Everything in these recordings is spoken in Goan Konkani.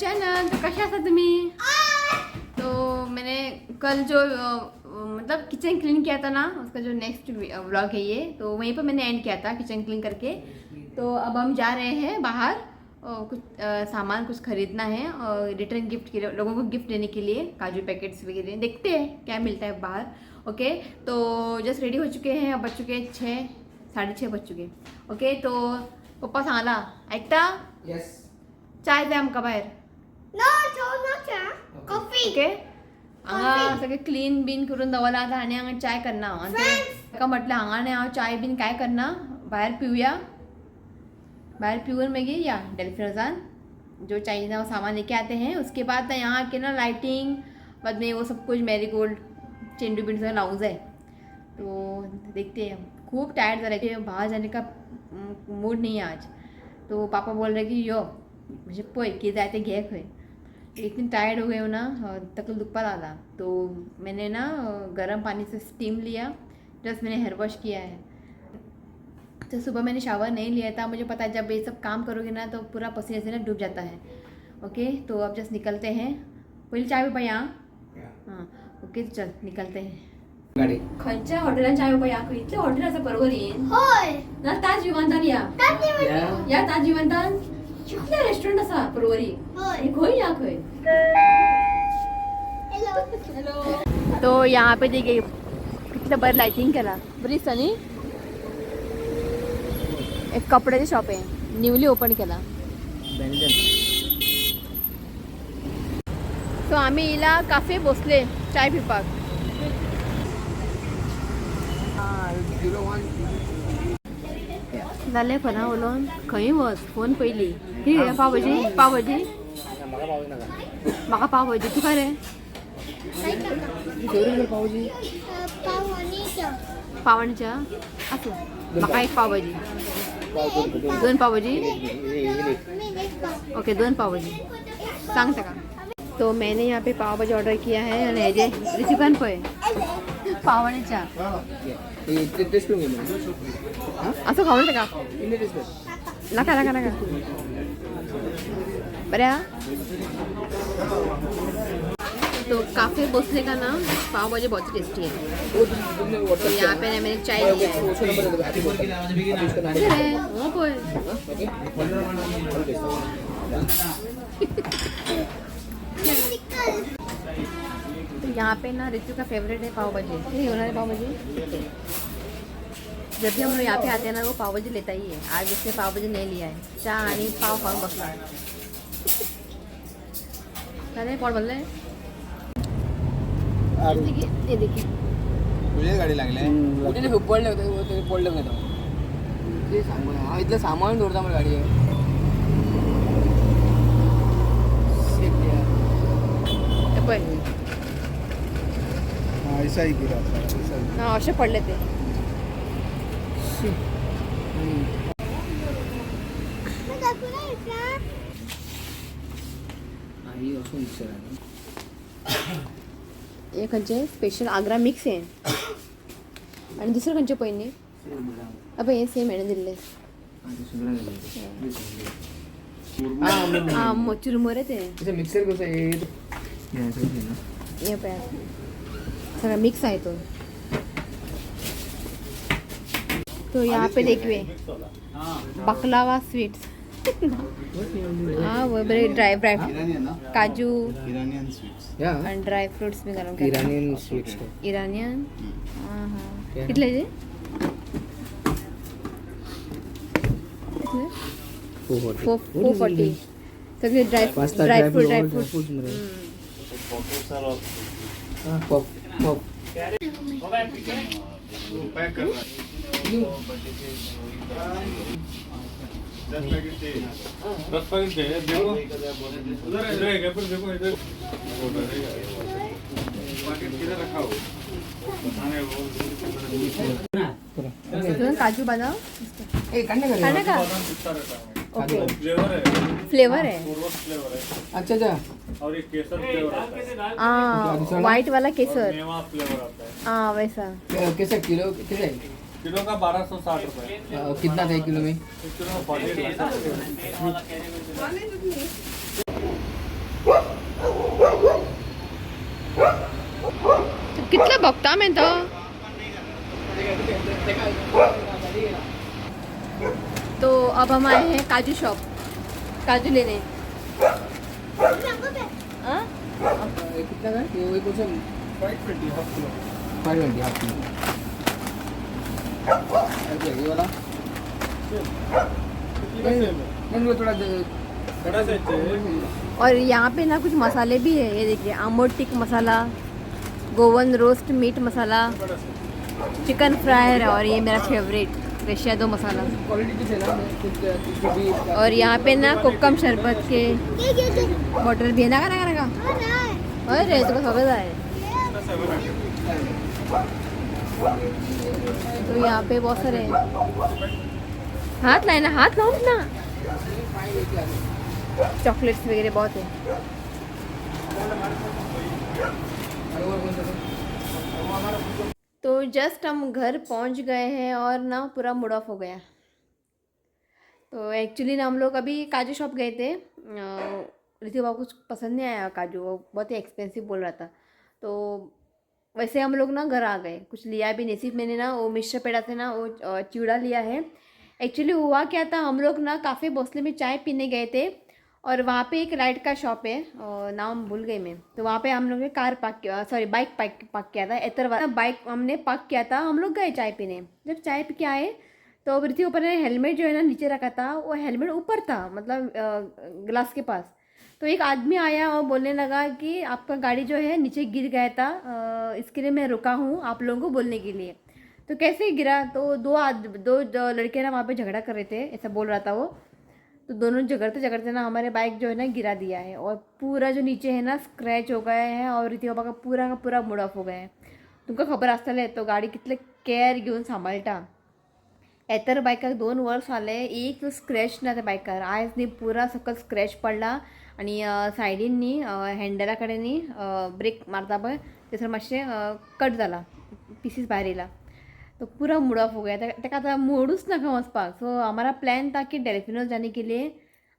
चैनल। तो कशा आसा तुम्ही? तो मैंने कल जो मतलब किचन क्लीन किया था ना, उसका जो नेक्स्ट व्लॉग है ये, तो वहीं पर मैंने एंड किया था किचन क्लीन करके। तो अब हम जा रहे हैं बाहर और कुछ सामान कुछ खरीदना है और रिटर्न गिफ्ट के लिए, लोगों को गिफ्ट देने के लिए काजू पैकेट्स वगैरह। देखते हैं क्या मिलता है बाहर। ओके, तो जस्ट रेडी हो चुके हैं। अब बज चुके हैं 6, 6:30 बज चुके हैं। ओके, तो पप्पा सांगला ऐकता। येस। चाय जाय आमकां भायर। No, no, no, cha. Coffee. Okay, हांगा सगळें क्लीन बीन करून दवरलां आतां आनी हांगा चाय करना हांव। आनी ताका म्हटलें हांगा न्ही हांव चाय बीन काय करना, भायर पिवया। बाहर पिवन मागीर या डेल्फिनोजान जो चाहिए ना वो सामान लेके आते हैं। उसके बाद ना यहाँ आके ना लाइटिंग बाद में वो सब कुछ मैरीगोल्ड चेंडू बिंडू सगळें लावूंक जाय। तो देखते हैं, खूब टायर्ड जालें, बाहर जाने का मूड नहीं है आज। तो पापा बोल रहे कि यो म्हणजे पळय कितें जाय तें घे खंय। इतनी टायर्ड हो गई हूँ ना, तकली दुखपा लागला। तो मैंने ना गर्म पानी से स्टीम लिया, जस्ट मैंने हेयर वॉश किया है। तो सुबह मैंने शावर नहीं लिया था, मुझे पता है जब ये सब काम करोगे ना तो पूरा पसीने से ना डूब जाता है। ओके, तो अब जस्ट निकलते हैं। पहले चाय पिवपा या? हां, ओके, चल निकलते हैं। गाडी। खंयच्या हॉटेलान चाय पिवपा या? खंयतले हॉटेल आसा परवरीन? होय. ना ताज विमानतान या। या। या ताज विमानतान कितले रेस्टॉरंट आसा परवरी। होय. आनी खंय या खंय? Hello. हॅलो, तो यहाँ पे देखिए कितलं बरं लाइटिंग केला, बरी दिसता न्ही। एक कपड्याचे शॉप आहे, न्यूली ओपन केला। सो आम्ही इला काफे बसले चाय पिवपाक। 01। जालें फोना उलोवन, खंय वच फोन पयली। कितें पावभाजी? पावभाजी। म्हाका पावजी नाका। म्हाका पावभाजी, तुका रे? पावजी। पाव आणि चा. पाव आनी च्या आसूं, म्हाका एक पावभाजी, दोन पावभाजी। मी एक पाव. ओके, दोन पावभाजी सांग ताका। तो मैंने यहाँ पे पाव भाजी ऑर्डर किया है आणि हेजे ऋतिकान पळय पाव आणि च्या। टेस्ट करून घे मग. असं खावून ताका। इल्ले टेस्ट कर। नाका नाका नाका, बरें आहा। तो काफ़े भोसले का ना पाव भाजी बहुत टेस्टी है। वो तुमने तो व्हाट्सएप यहाँ पे ना मैंने चाय लिया है। उसको नंबर दे दो, हैप्पी बर्थडे। उसका नाम किधर है वो पळय। ओके। तो यहाँ पे ना ऋतु का फेवरेट है पाव भाजी। ये होना है पाव भाजी। जब भी हम लोग यहाँ पे आते हैं ना वो पाव भाजी लेता ही है। आज उसने पाव भाजी नहीं लिया है, चा आणि पाव खाऊन बसला। अरे पोट भरलंय। देखिए, ये देखिए। तुझे गाडी लागले। कुठे ते पडले होते, ते पडले होते। ते सांगू हा, इथलं सामान दवरता मरे गाडये। Shit यार. हे पळय। हा, ऐसा ही गिरा था, ऐसा ही। हा, असे पडले ते। Shit. हम्म. मग दाखवू ना? हा, ही असं मिक्सर आहे। हे खंयचे स्पेशल आग्रा मिक्स आहे आणि दुसरं खंयचे पळय न्ही। अबे हे सेम हेणे दिल्ले। हा, ते सगळं झालं. हा, हा, चिरमुरे ते। त्याचं मिक्सर कसं आहे हे सगळं ना. हे पळय, सगळं मिक्स आहे तो। तो यहाँ पे देखिए बकलावा स्वीट्स। हाँ, वो बरे ड्राई ड्राई इराणी ना। काजू। इराणियन स्वीट्स। या। आणि ड्राय फ्रुट्स बी घालून केला। इराणियन स्वीट्स। इराणियन, हां हां। क्या? कितले जे? कितले? 440। 440 सगळे dry pasta. Dry fruit, dry fruit. Fruit. Pop pop. Pack कर रहा है। 10 पैकेट चाहिए, 10 पैकेट चाहिए। देखो उधर इधर है, फिर देखो इधर पैकेट किधर रखा हो बताने वो। काजू बदाम। ए, काढणे का? खाणे का? बादाम पिस्ता रहता है। ओके। फ्लेवर है। फ्लेवर है। पूर्वक फ्लेवर है। अच्छा अच्छा। और ये केसर फ्लेवर आता है। हाँ, वाइट वाला और केसर। मेवा फ्लेवर आता है। हाँ, वैसा। कैसा किलो कितना है? किलो का 1260 रुपये। कितना था एक किलो में? एक किलो में 48। कितलो बघता मैं तो. तो अब हम आए हैं काजू शॉप, काजू लेने. हाँ? कितना का है? ये कौन सा? 520 half kilo. 520 half kilo. अच्छा, ये वाला कितने का सेम है? नहीं, वो थोड़ा बड़ा साइज चाहिए. और यहाँ पे ना कुछ मसाले भी है. ये देखिए, आमोटिक मसाला, गोवन रोस्ट मीट मसाला, बड़ा साइज. चिकन फ्राई और ये मेरा फेवरेट रशिया दो मसाला. क्वालिटी की है ना, कुछ कुछ भी. और यहाँ पे ना कोकम शरबत के ये ये ये. बॉटल भी है ना. ना ना. हाँ. अरे, तुका सगळं आहे. तो यहाँ पे बहुत सारे हैं. हाथ लाए ना, हाथ लाओ ना. चॉकलेट्स वगैरह बहुत है. तो जस्ट हम घर पहुंच गए हैं और ना पूरा मूड ऑफ हो गया. तो एक्चुअली ना हम लोग अभी काजू शॉप गए थे. ऋतु बाबू कुछ पसंद नहीं आया काजू, वो बहुत ही एक्सपेंसिव बोल रहा था. तो वैसे हम लोग ना घर आ गए, कुछ लिया भी नहीं. सिर्फ मैंने ना वो मिश्र पेड़ा से ना वो चिवड़ा लिया है. एक्चुअली हुआ क्या था, हम लोग ना काफ़ी भोसले में चाय पीने गए थे और वहाँ पे एक लाइट का शॉप है और नाम भूल गई मैं. तो वहाँ पे हम लोग ने कार पार्क किया, सॉरी, बाइक पार्क पार्क किया था. एतरवा बाइक हमने पार्क किया था. हम लोग गए चाय पीने. जब चाय पी के आए तो पृथ्वी ऊपर ने हेलमेट जो है ना नीचे रखा था, वो हेलमेट ऊपर था, मतलब ग्लास के पास. तो एक आदमी आया और बोलने लगा कि आपका गाड़ी जो है नीचे गिर गया था, इसके लिए मैं रुका हूँ आप लोगों को बोलने के लिए. तो कैसे गिरा? तो दो लड़के ना वहाँ पे झगड़ा कर रहे थे, ऐसा बोल रहा था वो. तो दोनों झगड़ते झगड़ते ना हमारे बाइक जो है ना गिरा दिया है और पूरा जो नीचे है ना स्क्रैच हो गया है और ऋतिक बाबा का पूरा मूड ऑफ हो गया है. तुमकां खबर आसतलें तो गाडी कितले केअर घेवन सांबाळटा. एतर बायकाक 2 वर्स जाले, एक स्क्रॅच ना त्या बायकार. आयज न्ही पुरा सकयल स्क्रॅच पडला आनी सायडीन न्ही हँडला कडेन न्ही ब्रेक मारता पळय थंयसर मातशें कट जाला, पिसीस भायर येयला. तो पूरा मूड ऑफ हो गया. ताका आतां मूडूच नाका वचपाक. सो हमारा प्लॅन था की डेल्फिनोज जाने के लिए.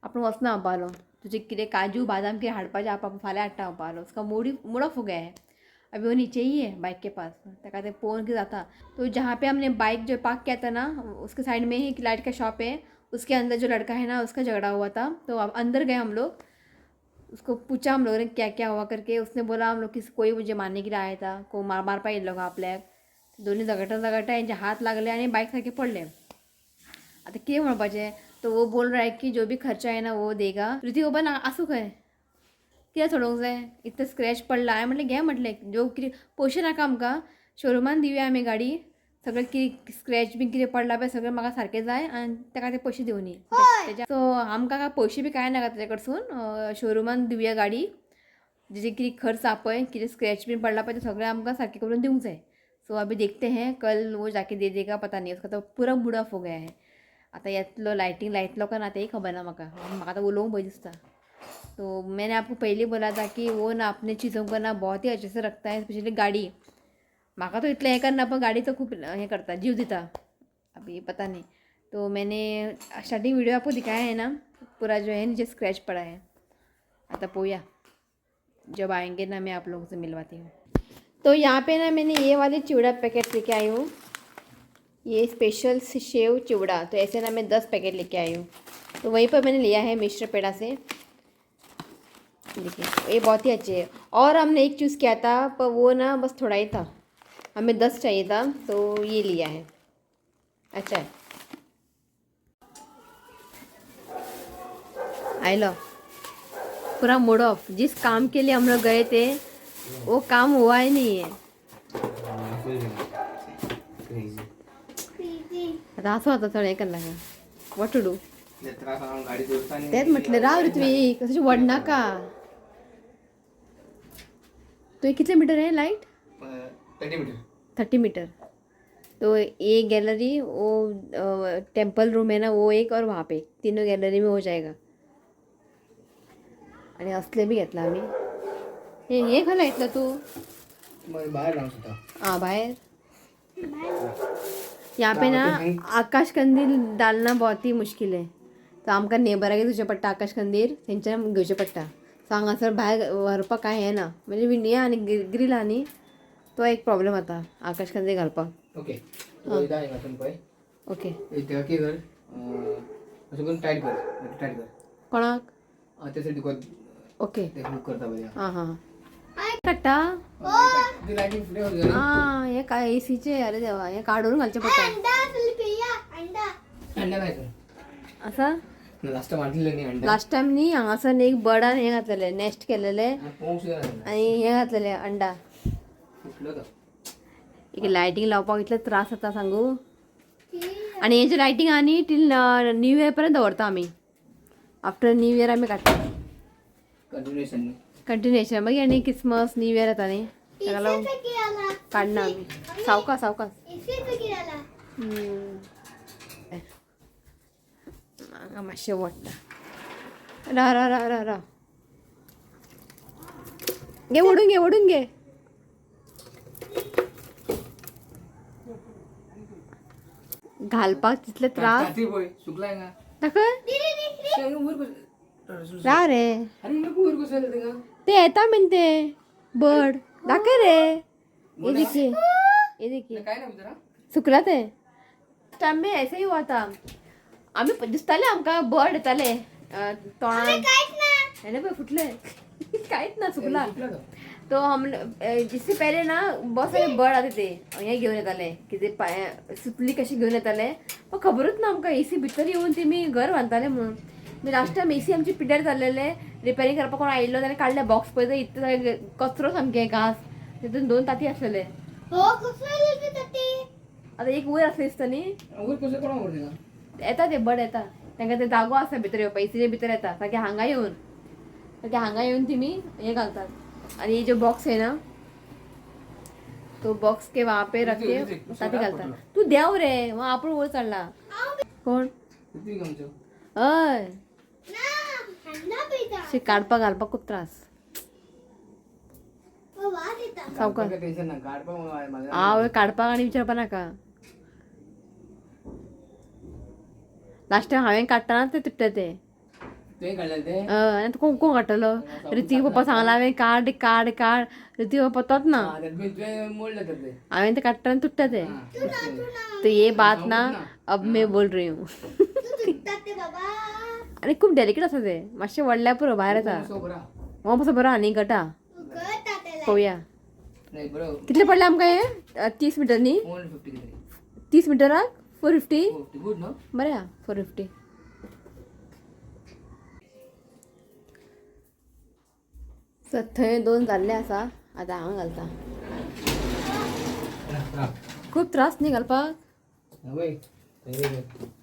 आपण वचना म्हणपालो, तुजे कितें काजू बादाम कितें हाडपाचें आप फाल्यां हाडटा म्हणपालो. उसका मूड ऑफ हो गया है. अभी वो नीचे ही है बाइक के पास. ताका तें पळोवन कितें जाता. तो जहाँ पे हमने बाइक जो पार्क किया था ना, उसके साइड में ही एक लाइट का शॉप है. उसके अंदर जो लड़का है ना, उसका झगड़ा हुआ था. तो अब अंदर गए हम लोग, उसको पूछा हम लोगों ने क्या क्या हुआ करके. उसने बोला हम लोग किसी कोई मुझे मारने के लिए आया था, को मार मारपा येयल्लो गो आपल्याक. दोन्ही झगडटा झगडटा हेंचे हात लागले आनी बायक सारके पडले. आता कितें म्हणपाचें? तो वो बोल रहा है कि जो भी खर्चा है ना वो देगा. ऋतिक बाबा ना आसूं खंय, कित्याक सोडोवंक जाय? इतलें स्क्रॅच पडला. हांवें म्हटलें घे, म्हटलें जो कितें पयशे नाका आमकां, शोरुमान दिवया आमी गाडी. सगळें कितें स्क्रॅच बीन कितें पडला पळय सगळें म्हाका सारकें जाय आनी ताका ते पयशे दिवनी तेज्या. सो आमकां काय पयशे बी कांय नाका तेजे कडसून, शोरुमान दिवया गाडी. जेजे कितें खर्च आहा पळय, कितें स्क्रॅच बीन पडला पळय, ते सगळें आमकां सारकें करून दिवंक जाय. सो अभी देखते हैं, कल वो जाके दे देगा, पता नहीं. उसका तो पूरा मूड ऑफ हो गया है. आतां येतलो, लायटींग लायतलो काय ना तेंय खबर ना म्हाका. म्हाका आतां उलोवंक भंय दिसता. तो मैंने आपको पहले बोला था कि वो ना अपने चीज़ों को ना बहुत ही अच्छे से रखता है, स्पेशली गाड़ी. म्हाका तो इतलें हें करना, पण गाडी तो खूब हें करता, जीव दिता. अभी पता नहीं. तो मैंने स्टार्टिंग वीडियो आपको दिखाया है ना, पूरा जो है नीचे स्क्रैच पड़ा है. आता पोया, जब आएंगे ना मैं आप लोगों से मिलवाती हूँ. तो यहाँ पे ना मैंने ये वाले चिवड़ा पैकेट लेके आई हूँ, ये स्पेशल सेव चिवड़ा. तो ऐसे ना मैं 10 पैकेट लेके आई हूँ. तो वहीं पर मैंने लिया है मिश्र पेड़ा से. देखिए, ये बहुत ही अच्छे है. और हमने एक चूज़ किया था पर वो ना बस थोड़ा ही था, हमें 10 चाहिए था, तो ये लिया है. अच्छा है. आयलो पूरा मूड ऑफ. जिस काम के लिए हम लोग गए थे वो काम हुआ ही नहीं है. आता असं होतं थोडं हे करना, what to do? गाडी दवरता. तेच म्हटलं, राव रे, तुम्ही कशी वडनाका. तो ये कितने मीटर है लाइट? 30 मीटर. 30 मीटर. तो ये गैलरी, वो टेम्पल रूम है ना वो एक और वहाँ पे, तीनों गॅलरी में हो जाएगा. आणि असले बी घेतला आम्ही. हे हे खंय लायतलो तू? बाहेर लावून सुद्धा. हाँ, बाहर. यहाँ पे ना आकाश कंदील डालना बहुत ही मुश्किल है. तो आमकां नेबरागेर दिवचें पडटा आकाश कंदील, थंयच्यान घेवचें पडटा. सो हांगासर भायर व्हरपाक कांय हें ना, म्हणजे विंडो आनी ग्रील आहा न्ही. तो एक प्रॉब्लेम आता आकाश कंदील घालपाक. ओके, तू वयता हांगासून पळय. ओके. एक तेका कितें कर, अशें करून टायट कर, टायट कर. कोणाक? ते सायड तुका. ओके. ते हुक करता पळय. आं हां, काडटा. ती लायटींग फुडें वचून. आं, हे काय एसीचे? अरे देवा, हे काडून घालचें पडटा. अंडा असली पिया अंडा. अंडा नाही सर. आसा. लास्ट टायम हाडलें न्ही अंडा. लास्ट टायम न्ही हांगासर एक बर्डान हें घातलेलें, नेस्ट केलेलें. पोवंक सुद्दां नासलें. आनी हें घातलेलें अंडा. फुटलो तो. एक लायटींग लावपाक इतले त्रास जाता सांगू. आनी हेजे लायटींग आनी टील न्यू इयर पर्यंत दवरता आमी. आफ्टर न्यू इयर आमी काडटा. कंटिन्युएशन. कंटिन्युएशन मागीर आनी क्रिसमस न्यू इयर येता न्ही, ताका लागून काडना आमी. सावकास सावकास. हांगा मातशें वडटा. राव राव राव राव राव, घे ओडून घे, ओडून घे. घालपाक तितले त्रास. ताती पळय सुकलाय का? दाखय. वयर कसं? राव रे. अरे नको, वर कसं जालें थिंगा? ते येता मेन ते बर्ड. दाखय रे, ये देखिए, ये देखिए. काय ना भितर. सुकला ते. टायम में ऐसे ही हुआ था. आमी दिसताले आमकां बर्ड येताले तोंडान. हेणे पळय फुटले. कांयच ना, सुकला. सुकला तो. तो हम जिससे पहले ना बहुत सारे बर्ड आते थे, हे घेवन येताले कितें पांय सुतली कशी घेवन येताले, पण खबरूच ना आमकां एसी भितर येवन तेमी घर बांदताले म्हणून. मागीर लास्ट टायम एसी आमची पिड्ड्यार जाल्लेले, रिपेरींग करपाक कोण आयिल्लो जाल्यार काडले बॉक्स, पळयता इतले कचरो सामकें घास, तितून दोन ताती आसलेले. हो, कसं आले ते? आतां एक वयर आसलें दिसता न्ही. वयर कसं कोणा वयर थिंगा? येता ते बर्ड येता, तांकां ते जागो आसा भितर येवपाक. एसीचे भितर येता सारके हांगा येवन, सारके हांगा येवन तेमी हे घालतात. आणि ये जो बॉक्स है ना, तो बॉक्स के वहाँ पे रख के ताती घालतात. तू देव रे, मग आपण वर चढला कोण? किती आमचो. हय. ना अंडा पिता. अशे काडपाक घालपाक खूब त्रास. वास येता. सावकाश. टेन्शन ना काडपाक माझं. हांव काडपाक आनी विचारपा नाका. लास्ट टायम हांवें काडटना ते तुट्टे ते. तुवें काडलें ते? हय. आनी कोण कोण काडटलो? ऋतिक पप्पा सांगला हांवें, काड काड काड. ऋतिक पप्पा तोच ना. तुवें मोडलें तर ते. हांवें ते काडटना तुट्टा ते. तो ये बात ना अब मैं बोल रही हूँ. तू तुटतात ते बाबा. आनी खूब डेलिकेट आसा ते, मातशें व्हडल्या पुरो भायर येता. सो बरा. हो, मातसो बरो आनी गटा. उगडता त्याला. पळोवया. नाही बरं. कितले पडले आमकां हे? 30 मिटर न्ही? 450 कितें. 30 मिटराक 450. 450 गुड न्हू? बरें आहा 450. सो थंय दोन जाल्ले आसा, आतां हांगा घालता. खूब त्रास न्ही घालपाक. वय.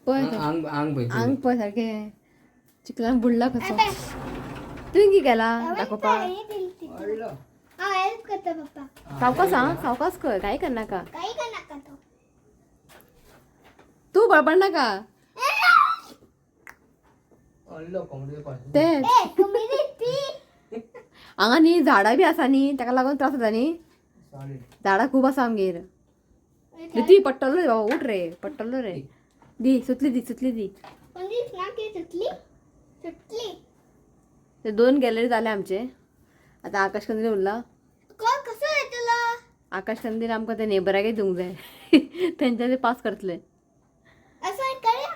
पळय. आंग आंग पळय. आंग पळय, सारकें चिखलान बुडला कसो. तुवें कितें केला दाखोवपाक? व्हडलो. हा, हेल्प करता पप्पा. सावकास आं, सावकास कर, काय करनाका. काही का नका तो. तूं बडबड नाका. व्हडलो कोंबडी पास. तेच. ए तुम्ही ती. हांगा न्ही झाडां बी आसा न्ही, ताका लागून त्रास जाता न्ही. सॉलिड. झाडां खूब आसा आमगेर. ती पडटलो रे बाबा, उठ रे, पडटलो रे. दी सुतली, दी सुतली दी. कोणती ना की सुटली सुटली. ते दोन गॅलरी जाले आमचे. आतां आकाश कंदील उरला. कोण कसं येतलो? आकाश कंदील आमकां ते नेबराकय दिवंक जाय, तेंच्यानी पास करतले. असं करूया.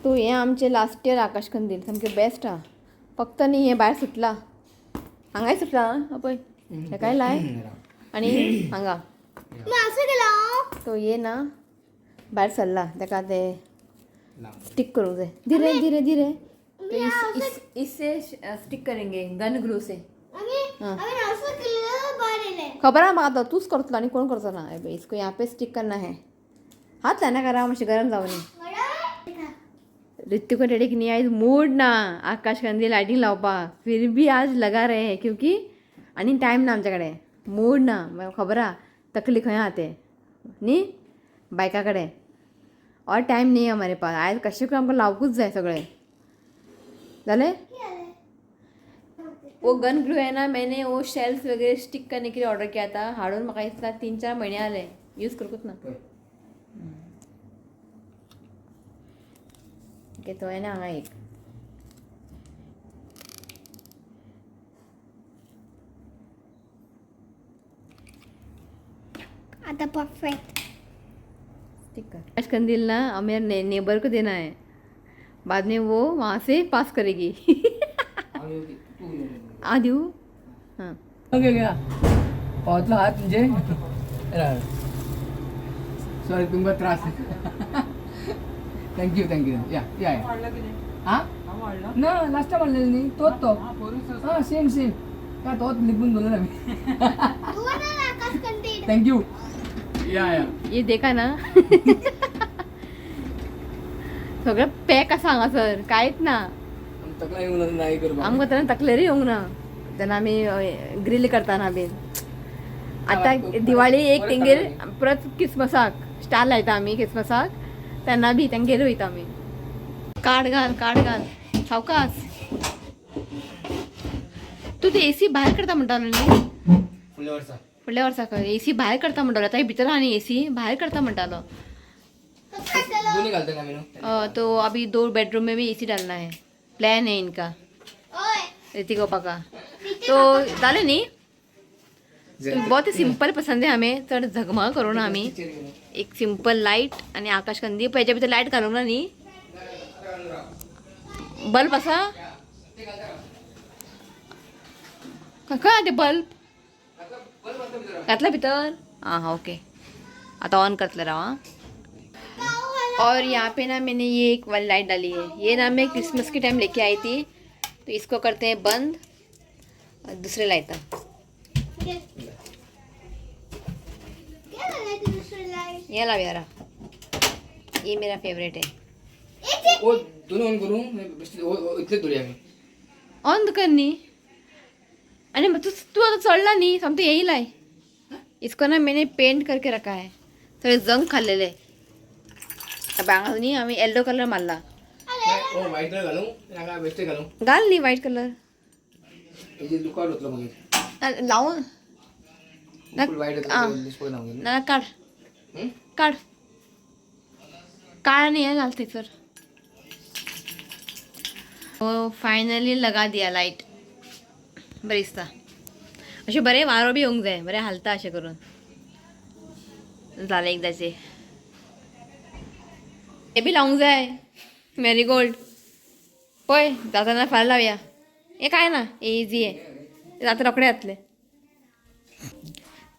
तो हें आमचें लास्ट इयर आकाश कंदील सामकें बेस्ट आहा. फक्त न्ही हें भायर सुटला, हांगाय सुटला आं, पळय हेकाय लाय आनी हांगा. मग असं केलं. तो ये ना भायर सरला, ताका ते स्टिक करूंक जाय. धीरे धीरे धीरे. तो इस इससे स्टिक करेंगे गन ग्लू से. आम्ही आम्ही असं केलं, बाहेर येले. खबर आहे म्हाका, तो तूच करतलो आनी कोण करचो ना. हे पळय, इसको यहाँ पे स्टिक करना है. हात लायना करा, मातशें गरम जावं न्ही. ऋतिक रेडी की नहीं आज मूड ना आकाश कंदील लायटींग लावपाक, फिर भी आज लगा रहे हैं क्योंकि आनी टायम ना आमच्या कडेन. मूड ना, म्हाका खबर आहा तकली खंय आहा ते न्ही बायका कडेन. और टायम नहीं है हमारे पास. आयज कशें करून आमकां लावकूच जाय सगळें. जालें. वो गन ग्लू है ना, मैंने वो शेल्फ वगैरह स्टिक करने के लिए ऑर्डर किया था. हाडून म्हाका दिसता 3-4 म्हयने आले, यूज करूंकूच ना. ओके, तो आहे ना हांगा एक. आता परफेक्ट. स्टिकर आकाश कंदील ना हमें नेबर को देना है, बाद में वो वहाँ से पास करेगी. आ देऊ. हां. ओके घ्या, पावतलो हात म्हणजे सॉरी तुमका त्रास. Thank you thank you. या या या. हा ना, लास्ट टाइम आणलेलं न्ही, तोच तो. हा, सेम सेम का तोच लिपून दवरला आमी. तू ना आकाश कंदील. Thank you. या या. ये देखा ना, सगळं पॅक आसा हांगासर, कांयच ना. तकला येऊन नाही करपाक. आमकां तेन्ना तकलेरूय येवंक ना तेन्ना आमी ग्रील करताना बीन. आतां दिवाळी एक तेंगेर, परत क्रिसमसाक स्टार लायता आमी क्रिसमसाक, तेन्ना बी तेंगेर वयता आमी. काड घाल, काड घाल सावकास. तूं ते एसी भायर करता म्हणटालो न्ही? फुडल्या वर्सा. फुडल्या वर्सा खंय एसी भायर करता म्हणटालो. आतां भितर आहा न्ही एसी, भायर करता म्हणटालो. दोन्ही घालतले आमी न्हू. तो अभी दो बेडरूम में भी एसी डालना है, प्लान है इनका. ओय. ऋतिक पापा का तो जालें न्ही. बहुत ही सिंपल पसंद है हमें, चड झगमग करू ना आमी. एक सिंपल लाईट आणि आकाश कंदील. ह्याच्या भितर लाईट घालूंक ना न्ही? बल्ब आसा खंय आहा ते बल्ब घातला भितर. हाँ हाँ, ओके. आता ऑन करतले राव. हाँ, और यहाँ पे ना मैंने ये एक वाली लाइट डाली है. ये ना मैं क्रिसमस के टाइम लेके आई थी. तो इसको करते हैं बंद और दूसरे लाइट. क्या लाइट? दूसरी लाइट. ये ला प्यारा, ये मेरा फेवरेट है. एक. ओ दोन्ही ऑन करू, इतले दवरुया आमी. ऑन कर न्ही आणि मग तू तू आता चढला न्ही सामकें येईल आहे. इसको ना मैंने पेंट करके रखा है, थोडे जंग खाल्लेले. हांगा न्ही आमी येल्लो कलर मारला. ओ व्हायट कलर घालू नाका बेश्टे घालू? घाल न्ही व्हायट कलर. हेजे लुकआउट जातलो मागीर. लावून ना. फुल व्हायट आ. जातलो, दिसपाक ना मागीर. ना, काढ. हम्म? काढ, काळा नाही आहे घाल थंयसर. फायनली लगा दिया लाईट. बरें दिसता अशें, बरें वारो बी येवंक जाय, बरें हालता अशें करून. जालें एकदाचें. हे बी लावंक जाय मॅरीगोल्ड. पळय जाता फाल्यां लावया. हें कांय ना, हें इजी आहे, जाता रोखडे जातलें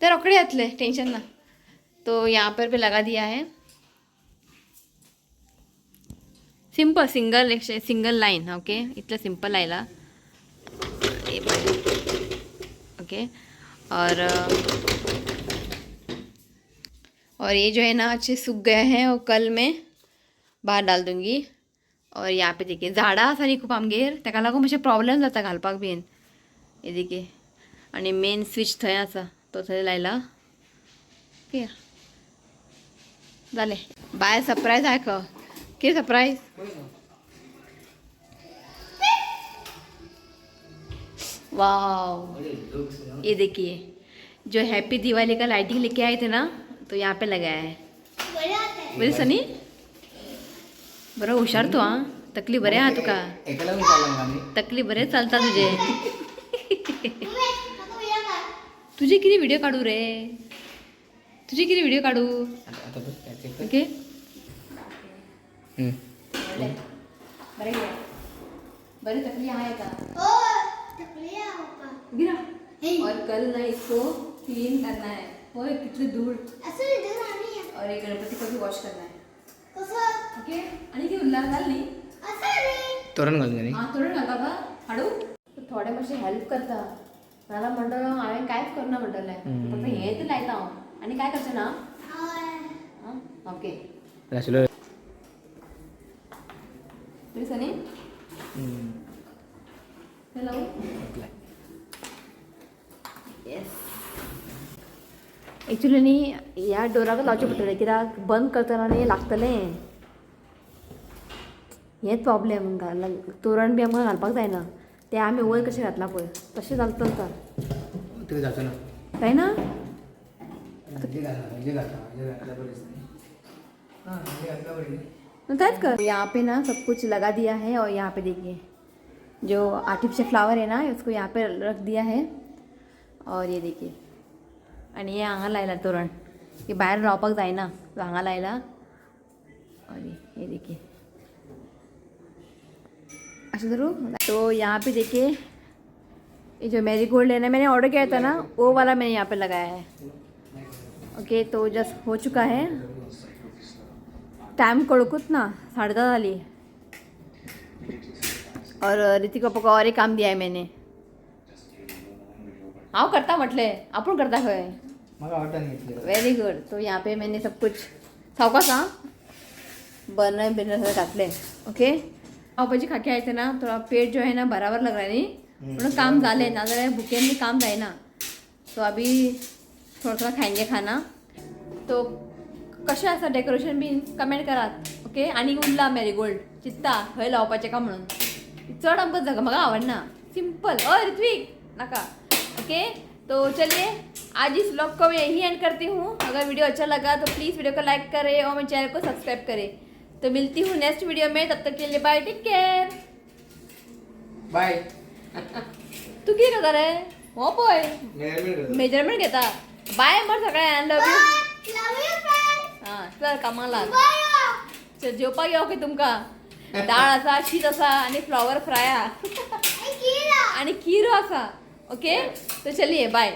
ते, रोखडे जातले, टेंशन ना. तो यहाँ पर भी लगा दिया है, simple single single line. Okay, इतलं सिंपल लायला हे पळय. ओके, और ये जो है ना अच्छे सूख गए हैं और कल मैं बाहर डाल दूंगी. और यहाँ पे देखिए, झाडां आसा न्ही खूब आमगेर, ताका लागून मातशें प्रॉब्लम जाता घालपाक बीन. हे देखिए, आनी मेन स्विच थंय आसा, तो थंय लायला. ओके, जालें. बाय, सरप्रायज आयक, कितें सरप्रायज? वाव, ये देखिए, जो हैप्पी दिवाली का लाइटिंग लेके आए थे ना, तो यहाँ पे लगाया है. बरं आता. बरें सनी, बरो हुशार तू. आं, तकली बरें आहा तुका. एका लागून चालला आमी. तकली बरें चलता तुजे. म्हाका व्हिडिओ काड. तुझे किती व्हिडिओ काढू रे? तुझे किती व्हिडिओ काढू? आता बघ, काय ते कर. ओके. हम्म. बरें बरें, तकली आहा येता. ओ तकली आहा म्हाका. गिरा. हे. और कल ना इसको क्लीन करना है. ओए, कितले धूळ. असं धूळ आम्ही. और ये गणपति को भी वॉश करना है. कसं? ओके, आणि किती उरला? घाल न्ही. असं न्ही. तोरण घालून न्ही. हां, तोरण घालता का? हाडू थोडे मातशें हेल्प करता नाल्यार म्हणटलो हांवें कांयच करूना म्हणटलें. फक्त हेंच लायता हांव आनी काय करचें ना. हय. आं, ओके. आशिल्लो. तरी सनी हे लावू. येस, एक्चुली न्ही ह्या डोराक लावचें पडटलें, कित्याक बंद करतना न्ही लागतलें. हेंच प्रॉब्लेम. घाल तोरण बी आमकां घालपाक जायना, तें आमी वयर कशें घातलां पळय तशें घालता चलता. तुका जावचो ना. जायना. हेजे घालता, हेजे घालता, हेजे घातल्या बरें दिसता. हां, हेजे घातल्या बरें. तेच कर. यहाँ पे ना सब कुछ लगा दिया है और यहाँ पे देखिए, जो आर्टिफिशियल फ्लावर है ना, उसको यहाँ पे रख दिया है. और ये देखिए, आणि हे हांगा लायला तोरण. की भायर रावपाक जायना, सो हांगा लायला. और ये देखिए, अच्छा ज़रूर. तो यहाँ पे देखिए, ये जो मैरीगोल्ड है ना, मैंने ऑर्डर किया था ना, वो वाला मैंने यहाँ पे लगाया है. ओके, तो जस्ट हो चुका है. टाइम कळकूच ना, 10:30 झाली. और ऋतिक पप्पा को और एक काम दिया है मैंने. हांव करता म्हटले, आपण करता खंय. म्हाका आवडटा न्ही. Very good. तो यहाँ पे मैंने सब कुछ सावकाश, हाँ, बर्नर बिर्नर सगळं घातले. ओके, पावभाजी खाके आयते ना, थोडा पेट जो है ना बराबर लग रहा है न्ही, म्हणून काम झाले. नाजाल्यार भुकेन बी काम जायना. तो अभी थोड़ा थोड़ा खाएंगे खाना. तो कशें आसा डेकोरेशन बीन कमेंट करात. ओके, आनी उरला मॅरीगोल्ड, चिंत्ता खंय लावपाचें का म्हणून. चड आमकां जग म्हाका आवडना, सिंपल. अय ऋत्विक नाका. ओके, तो चलिए आज इस व्लॉग को मैं यही एंड करती हूँ. अगर वीडियो अच्छा लगा तो प्लीज़ वीडियो को लाइक करें और मेरे चैनल को सब्सक्राइब करें. तो मिलती हूँ नेक्स्ट वीडियो में, तब तक के लिए बाय, टेक केयर. बाय. तू कितें करता रे? हो पळय, मेजरमेंट घेता. बाय मर सगळ्यांक, love you. Love you friends. हां, चल कामाक लाग. बाय. चल जेवपाक यो की तुमकां दाळ आसा, शीत आसा आनी फ्लॉवर फ्राय आहा. आणि आणि खीर आसा. ओके, तो चलिए बाय.